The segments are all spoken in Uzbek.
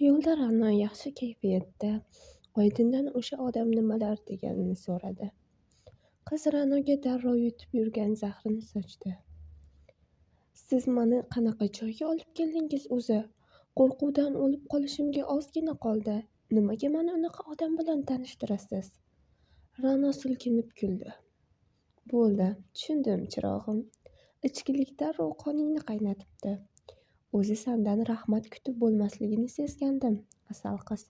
Yo'lda Ra'no yaxshi kayfiyatda Oydindan o'sha odam nimalar deganini so'radi. Qiz Ra'noga darrov yutib yurgan zahrini sochdi. Siz mani qanaqa joyga olib keldingiz o'zi? Qo'rquvdan o'lib qolishimga ozgina qoldi. Nimaga mani unaqa odam bilan tanishtirasiz? Ra'no silkinib kuldi. Bo'ldi, tushundim, chirog'im. Ichkilik darrov qoningni qaynatibdi. O'zi sandan rahmat kutib bo'lmasligini sezgandim, asal qiz.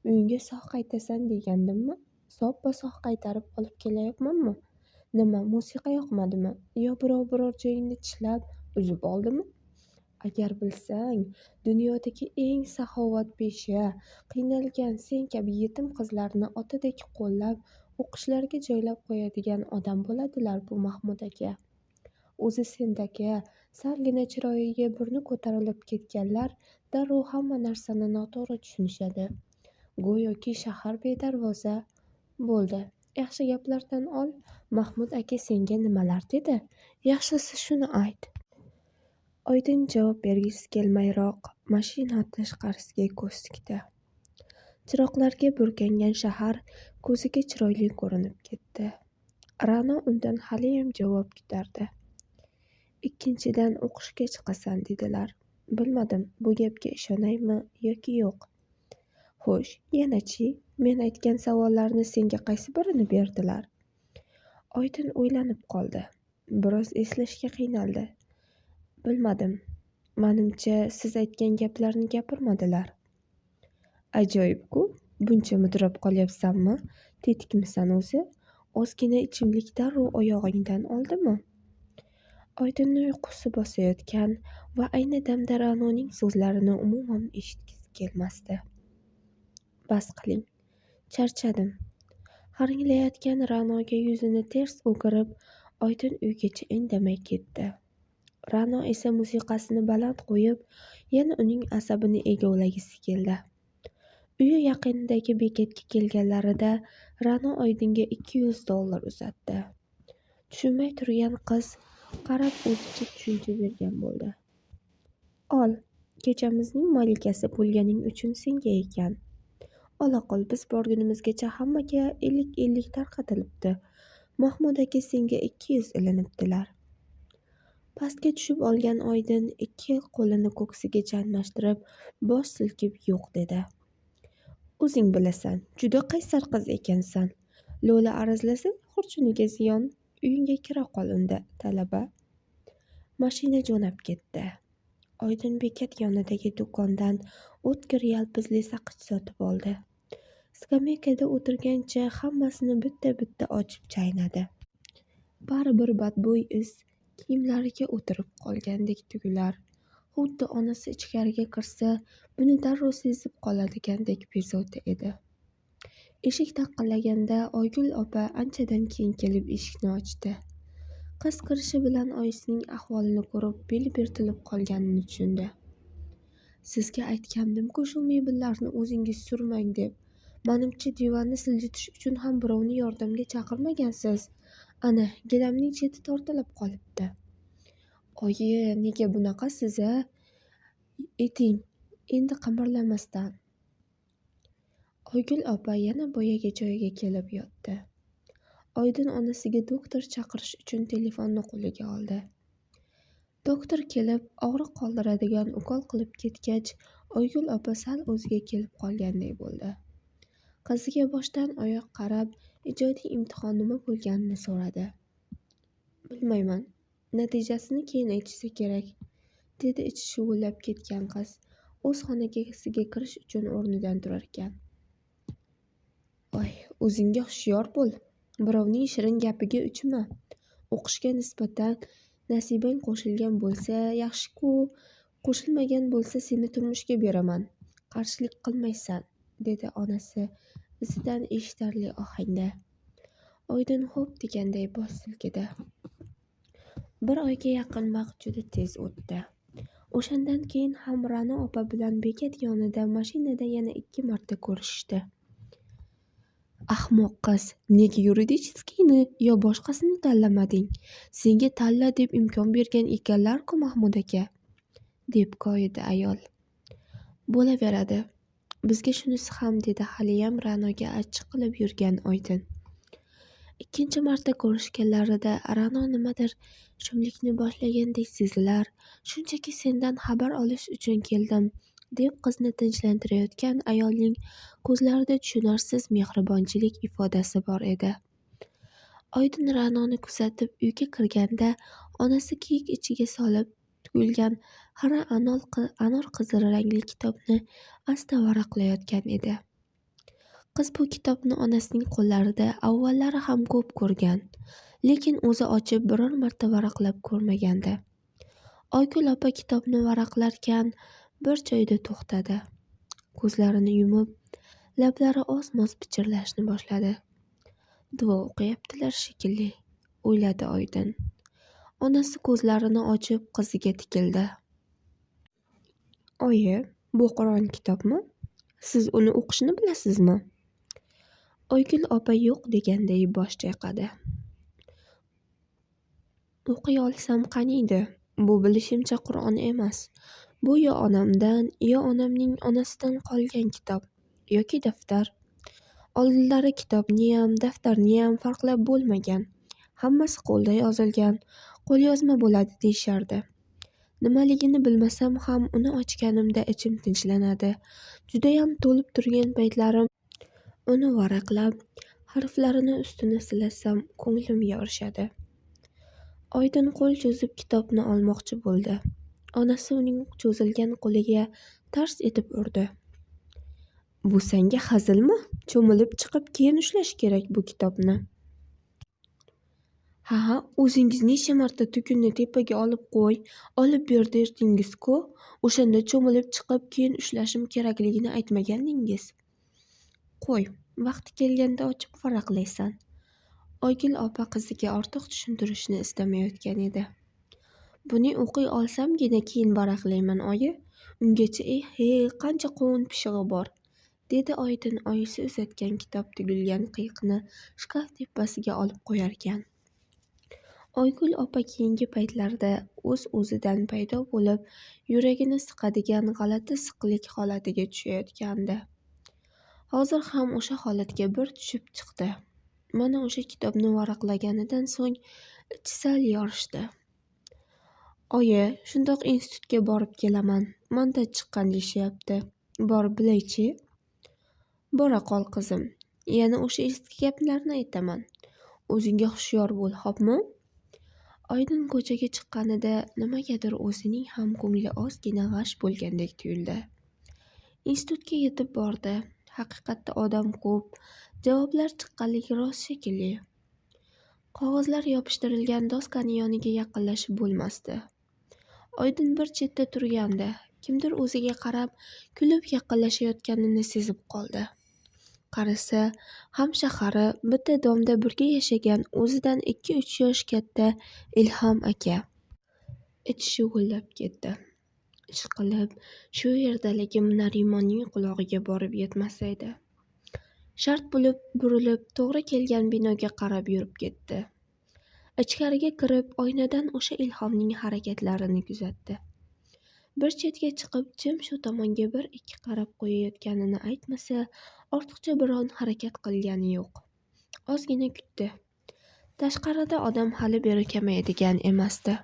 Uyingga sog' qaytasan degandimmi? Soppa-sog' qaytarib olib kelayapmanmi? Nima, musiqa yoqmadimi? Yo birov biror joyingni tishlab, uzib oldimi? Agar bilsang, dunyodagi eng saxovatpesha, qiynalgan sen kabi yetim qizlarni otadek qo'llab, o'qishlariga joylab qo'yadigan odam bo'ladilar bu Mahmud aka. O'zi sendaka salgina chiroyiga burni ko'tarilib ketganlar darrov hamma narsani noto'g'ri tushunishadi. Go'yoki shahar bedarvoza. Bo'ldi, yaxshi gaplardan ol, Mahmud aka senga nimalar dedi? Yaxshisi shuni ayt. Oydin javob bergisi kelmayroq mashina tashqarisiga ko'z tikdi. Chiroqlarga burkangan shahar ko'ziga chiroyli ko'rinib ketdi. Ra'no undan haliyam javob kutardi. Ikkinchidan o'qishga chiqasan dedilar. Bilmadim, bu gapga ishonaymi yoki yo'q. Xo'sh, yana-chi, men aytgan savollarni senga qaysi birini berdilar? Oydin o'ylanib qoldi. Biroz eslashga qiynaldi. Bilmadim. Manimcha, siz aytgan gaplarni gapirmadilar. Ajoyib-ku, buncha mudrab qolyapsanmi? Tetikmisan o'zi? Ozgina ichimlik darrov oyog'ingdan oldimi? Oydinni uyqusi bosayotgan va ayni damda Ra'noning so'zlarini umuman eshitgisi kelmasdi. Bas qiling, charchadim. Haringlayotgan Ra'noga yuzini ters o'girib, Oydin uygacha indamay ketdi. Ra'no esa musiqasini baland qo'yib, yana uning asabini egovlagisi keldi. Uyi yaqinidagi bekatga kelganlarida Ra'no Oydinga $200 uzatdi. Tushunmay turgan qiz qarab o'zicha tushuncha bergan bo'ldi. Ol, kechamizning malikasi bo'lganing uchun senga ekan. Ola qol, biz borgunimizgacha hammaga 50-50 tarqatilibdi. Mahmud aka senga 200 ilinibdilar. Pastga tushib olgan Oydin ikki qo'lini ko'ksiga almashtirib, bosh silkib yo'q dedi. O'zing bilasan, juda qaysar qiz ekansan. Lo'li arazlasa, xurjuniga ziyon. Uyingga kira qol unda, talaba. Mashina jo'nab ketdi. Oydin bekat yonidagi do'kondan o'tkir yalpizli saqich sotib oldi. Skameykada o'tirgancha hammasini bitta-bitta ochib chaynadi. Baribir badbo'y iz kiyimlariga o'tirib qolgandek tuyular. Xuddi onasi ichkariga kirsa, buni darrov sezib qoladigandek bezovta edi. Eshik taqillaganda Oygul opa anchadan keyin kelib eshikni ochdi. Qiz kirishi bilan oyisining ahvolini ko'rib, beli bertilib qolganini tushundi. Sizga aytgandim-ku shu mebellarni o'zingiz surmang deb. Manimcha, divanni siljitish uchun ham birovni yordamga chaqirmagansiz. Ana, gilamning cheti tortilib qolibdi. Oyi, nega bunaqasiz-a? Eting, endi qimirlamasdan. Oygul opa yana boyagi joyiga kelib yotdi. Oydin onasiga doktor chaqirish uchun telefonni qo'liga oldi. Doktor kelib, og'riq qoldiradigan ukol qilib ketgach, Oygul opa sal o'ziga kelib qolganday bo'ldi. Qiziga boshdan oyoq qarab, ijodiy imtihon nima bo'lganini so'radi. Bilmayman, natijasini keyin aytishsa kerak, dedi ichi shuvillab ketgan qiz, o'z xonasiga kirish uchun o'rnidan turarkan. Oy, o'zingga hushyor bo'l, birovning shirin gapiga uchma. O'qishga nisbatan nasibang qo'shilgan bo'lsa yaxshi-ku, qo'shilmagan bo'lsa seni turmushga beraman, qarshilik qilmaysan, dedi onasi izidan eshitarli ohangda. Oydin xo'p deganday bosh silkidi. Bir oyga yaqin vaqt juda tez o'tdi. O'shandan keyin ham Ra'no opa bilan bekat yonida mashinada yana 2 marta ko'rishishdi. Ahmoq qiz, nega yuridическийni yo boshqasini tanlamading? Senga tanla deb imkon bergan ekanlar-ku Mahmud aka, deb koyidi ayol. Bo'laveradi. Bizga shunisi ham, dedi haliyam Ra'noga achchiq qilib yurgan Oydin. Ikkinchi marta ko'rishganlarida Ra'no nimadir shumlikni boshlagandek sezilar, shunchaki sendan xabar olish uchun keldim, deb qizni tinchlantirayotgan ayolning ko'zlarida tushunarsiz mehribonchilik ifodasi bor edi. Oydin Ra'noni kuzatib uyga kirganda onasi kiyik ichiga solib tugilgan xira anor qizil rangli kitobni asta varaqlayotgan edi. Qiz bu kitobni onasining qo'llarida avvallari ham ko'p ko'rgan, lekin o'zi ochib biror marta varaqlab ko'rmagandi. Oygul opa kitobni varaqlarkan bir joyda to'xtadi. Ko'zlarini yumib, lablari oz-moz pichirlashni boshladi. Duo o'qiyaptilar shekilli, o'yladi Oydin. Onasi ko'zlarini ochib qiziga tikildi. Oyi, bu Qur'on kitobmi? Siz uni o'qishni bilasizmi? Oygul opa yo'q deganday bosh chayqadi. O'qiy olsam qaniydi? Bu bilishimcha Qur'on emas. Bu yo onamdan, yo onamning onasidan qolgan kitob yoki daftar. Oldinlari kitobniyam, daftarniyam farqlab bo'lmagan. Hammasi qo'lda yozilgan, qo'lyozma bo'ladi deyishardi. Nimaligini bilmasam ham uni ochganimda ichim tinchlanadi. Judayam to'lib turgan paytlarim uni varaqlab, harflarini ustini silasam ko'nglim yorishadi. Oydin qo'l cho'zib kitobni olmoqchi bo'ldi. Onasi uning cho'zilgan qo'liga tars etib urdi. Bu senga hazilmi? Cho'milib chiqib keyin ushlash kerak bu kitobni. Ha, o'zingiz necha marta tugunni tepaga olib qo'y, olib ber derdingiz-ku. O'shanda cho'milib chiqib keyin ushlashim kerakligini aytmagandingiz. Qo'y, vaqti kelganda ochib varaqlaysan. Oygul opa qiziga ortiq tushuntirishni istamayotgan edi. Buni o'qiy olsamgina keyin varaqlayman, oyi. Ungacha eh-he, qancha qovun pishig'i bor, dedi Oydin oyisi uzatgan kitob tugilgan qiyiqni shkaf tepasiga olib qo'yarkan. Oygul opa keyingi paytlarda o'z-o'zidan paydo bo'lib, yuragini siqadigan g'alati siqlik holatiga tushayotgandi. Hozir ham o'sha holatga bir tushib chiqdi. Mana o'sha kitobni varaqlaganidan so'ng ichi sal yorishdi. Oyi, shundoq institutga borib kelaman. Mandat chiqqan deyishyapti. Borib bilay-chi. Bora qol qizim. Yana o'sha eski gaplarni aytaman. O'zingga hushyor bo'l, xo'pmi? Oydin ko'chaga chiqqanida nimagadir o'zining ham ko'ngli ozgina g'ash bo'lgandek tuyuldi. Institutga yetib bordi. Haqiqatda odam ko'p, javoblar chiqqanligi rost shekilli. Qog'ozlar yopishtirilgan doskani yoniga yaqinlashib bo'lmasdi. Oydin bir chetda turgandi. Kimdir o'ziga qarab kulib yaqinlashayotganini sezib qoldi. Qarasa, hamshahari, bitta domda birga yashagan o'zidan 2-3 yosh katta Ilhom aka. Ichi shuvillab ketdi. Ishqilib, shu yerdaligim Narimonning qulog'iga borib yetmasaydi. Shart bo'lib burilib, to'g'ri kelgan binoga qarab yurib ketdi. Ichkariga kirib, oynadan o'sha Ilhomning harakatlarini kuzatdi. Bir chetga chiqib, jim shu tomonga bir-ikki qarab qo'yayotganini aytmasa, ortiqcha biron harakat qilgani yo'q. Ozgina kutdi. Tashqarida odam hali beri kamayadigan emasdi.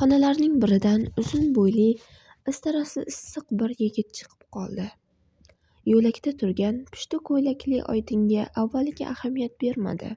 Xonalarning biridan uzun bo'yli, istarasi issiq bir yigit chiqib qoldi. Yo'lakda turgan pushti ko'ylakli Oydinga avvaliga ahamiyat bermadi.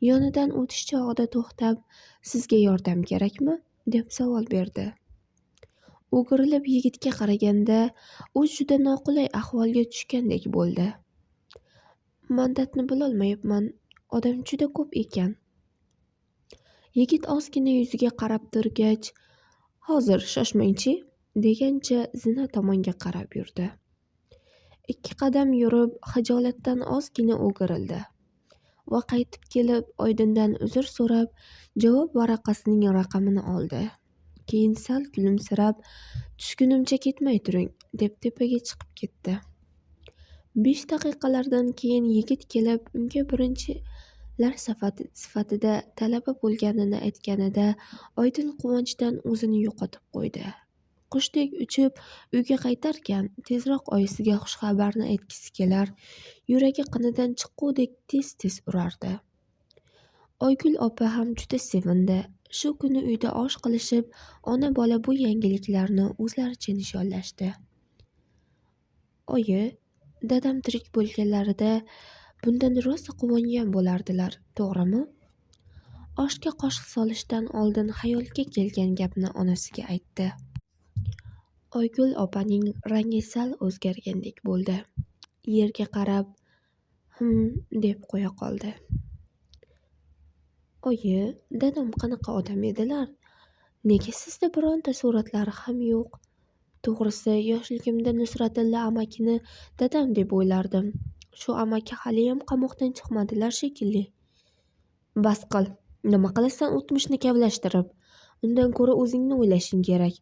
Yonidan o'tish chog'ida to'xtab, "Sizga yordam kerakmi?" deb savol berdi. O'girilib yigitga qaraganda, u juda noqulay ahvolga tushgandek bo'ldi. Mandatni bilolmayapman, odam juda ko'p ekan. Yigit ozgina yuziga qarab turgach, "Hozir shoshmang-chi", degancha zina tomonga qarab yurdi. 2 qadam yurib, xijolatdan ozgina o'girildi va qaytib kelib Oydindan uzr so'rab, javob varaqasining raqamini oldi. Keyin sal kulimsirab, "Tushgunimcha ketmay turing", deb tepaga chiqib ketdi. 5 daqiqalardan keyin yigit kelib, unga birinchilar sifatida talaba bo'lganini aytganida Oydin quvonchdan o'zini yo'qotib qo'ydi. Qushdek uchib uyga qaytarkan, tezroq oyisiga xushxabarni aytgisi kelar, yuragi qinidan chiqqudek tez-tez urardi. Oygul opa ham juda sevindi. Shu kuni uyda osh qilishib, ona-bola bu yangiliklarni o'zlaricha nishonlashdi. Oyi, dadam tirik bo'lganlarida bundan rosa quvongan bo'lardilar, to'g'rimi? Oshga qoshiq solishdan oldin xayoliga kelgan gapni onasiga aytdi. Oygul opaning rangi sal o'zgargandek bo'ldi. Yerga qarab, "Him" deb qo'ya qoldi. Oyi, dadam qanaqa odam edilar? Nega sizda bironta suratlari ham yo'q? To'g'risi, yoshligimda Nusratilla amakini dadam deb o'ylardim. Shu amaki haliyam qamoqdan chiqmadilar shekilli. Bas qil, nima qilasan o'tmishni kavlashtirib? Undan ko'ra o'zingni o'ylashing kerak.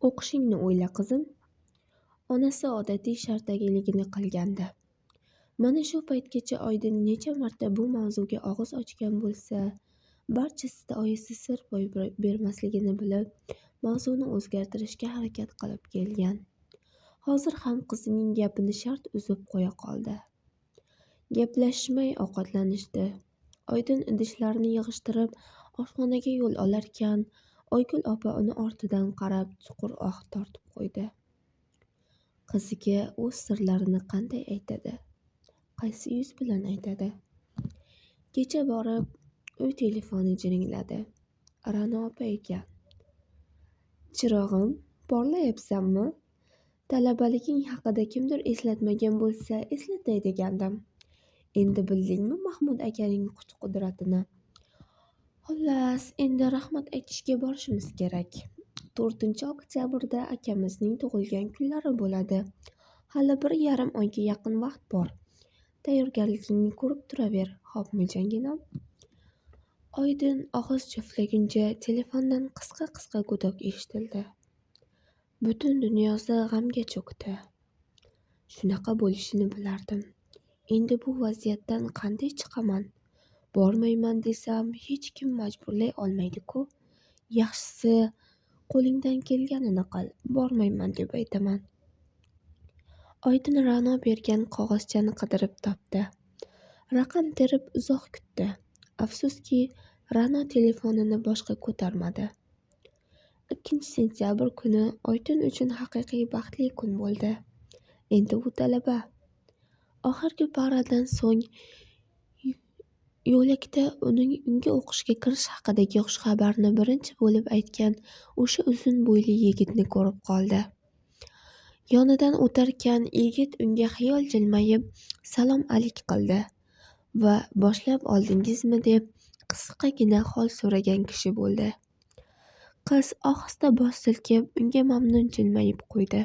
O'qishingni o'yla, qizim. Onasi odatiy sharttagiligini qilgandi. Mana shu paytgacha Oydin necha marta bu mavzuga og'iz ochgan bo'lsa, barchasida oyisi sir boy bermasligini bilib, mavzuni o'zgartirishga harakat qilib kelgan. Hozir ham qizining gapini shart uzib qo'ya qoldi. Gaplashmay ovqatlanishdi. Oydin idishlarini yig'ishtirib, oshxonaga yo'l olarkan, Oygul opa uni ortidan qarab chuqur oh tortib qo'ydi. Qiziga o'z sirlarini qanday aytadi? Qaysi yuz bilan aytadi? Kecha borib uy telefoni jiringladi. Ra'no opa ekan. Chirog'im, porlayapsanmi? Talabaliging haqida kimdir eslatmagan bo'lsa, eslatay degandim. Endi bildingmi Mahmud akaning kuch-qudratini? Xullas, endi rahmat aytishga borishimiz kerak. 4-oktyabrda akamizning tug'ilgan kunlari bo'ladi. Hali 1,5 oyga yaqin vaqt bor. Tayyorgarligingni ko'rib turaver, xo'pmi jonginam? Oydin og'iz juftlaguncha telefondan qisqa-qisqa gudok eshitildi. Butun dunyosi g'amga cho'kdi. Shunaqa bo'lishini bilardim. Endi bu vaziyatdan qanday chiqaman? Bormayman desam, hech kim majburlay olmaydi-ku. Yaxshisi, qo'lingdan kelganini qil, bormayman deb aytaman. Oydin Ra'no bergan qog'ozchani qidirib topdi. Raqam terib uzoq kutdi. Afsuski, Ra'no telefonini boshqa ko'tarmadi. 2-sentyabr kuni Oydin uchun haqiqiy baxtli kun bo'ldi. Endi u talaba. Oxirgi paradan so'ng yo'lakda unga o'qishga kirish haqidagi xushxabarni birinchi bo'lib aytgan o'sha uzun bo'yli yigitni ko'rib qoldi. Yonidan o'tarkan yigit unga xiyol jilmayib salom alik qildi va boshlab oldingizmi deb qisqagina hol so'ragan kishi bo'ldi. Qiz ohista bosh silkib, unga mamnun jilmayib qo'ydi.